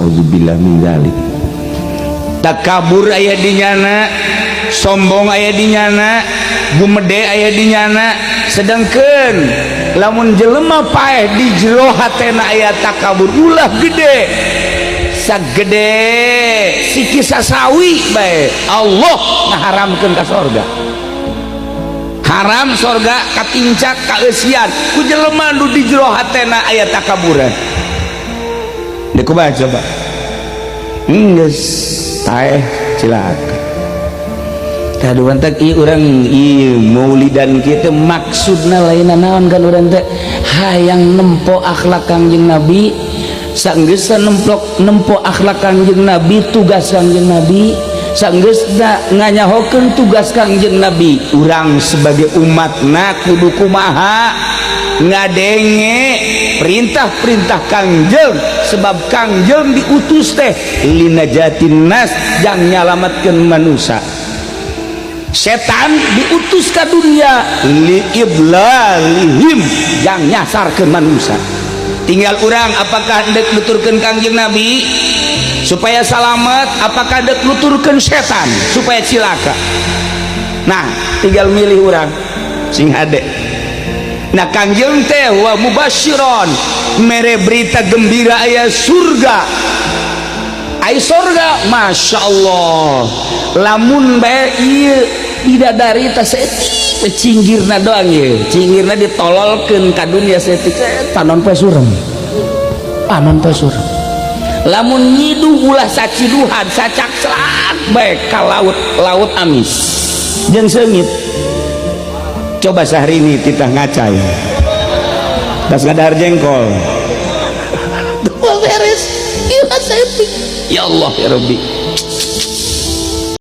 Naudzubillah min dzalik. Takabur aya di nyana, sombong aya di nyana, gumede aya di nyana. Sedangkan lamun jelema paeh di jero hatena aya takabur, ulah gede sagede siki sasawi bae, Allah ngaharamkeun ka sorga. Haram sorga katincak kaeusian ku jelema nu di jero hatena aya takaburan. Dek kumaha coba? Geus taeh, cilaka. Tadu mantak ieu urang ieu maulidan kieu teh maksudna lain naon kan? Urang teh hayang nempo akhlak Kangjeng Nabi. Sanggeusna nemplok nempo akhlak Kangjeng Nabi, tugas Kangjeng Nabi, sanggeusna nganyahokeun tugas Kangjeng Nabi, urang sebagai umatna kudu kumaha? Ngadenge perintah-perintah Kangjeng, sebab Kangjeng diutus teh linajatin nas, jang nyalamatkeun manusia. Setan diutus ke dunia liidlalihim, jang nyasarkeun manusia. Tinggal urang, apakah dek nuturkeun Kangjeng Nabi supaya salamet, apakah dek nuturkeun setan supaya cilaka? Nah, tinggal milih urang sing hade. Nah, Kangjeng teh wa mubasyiron, mere berita gembira aya surga. Ay surga, Masya Allah, lamun bae ieu bidadari teh saeutik cinggirna doang ye, cinggirna ditololkeun ka dunia saeutik, panon poe surem, panon poe surem. Lamun nyiduh ulah saciduhan, sacakslak bae ka laut, laut amis jeung seungit. Coba sahrini titah ngacai tas ngadahar jengkol, beres. Iya, saeutik. Ya Allah, ya Rabbi.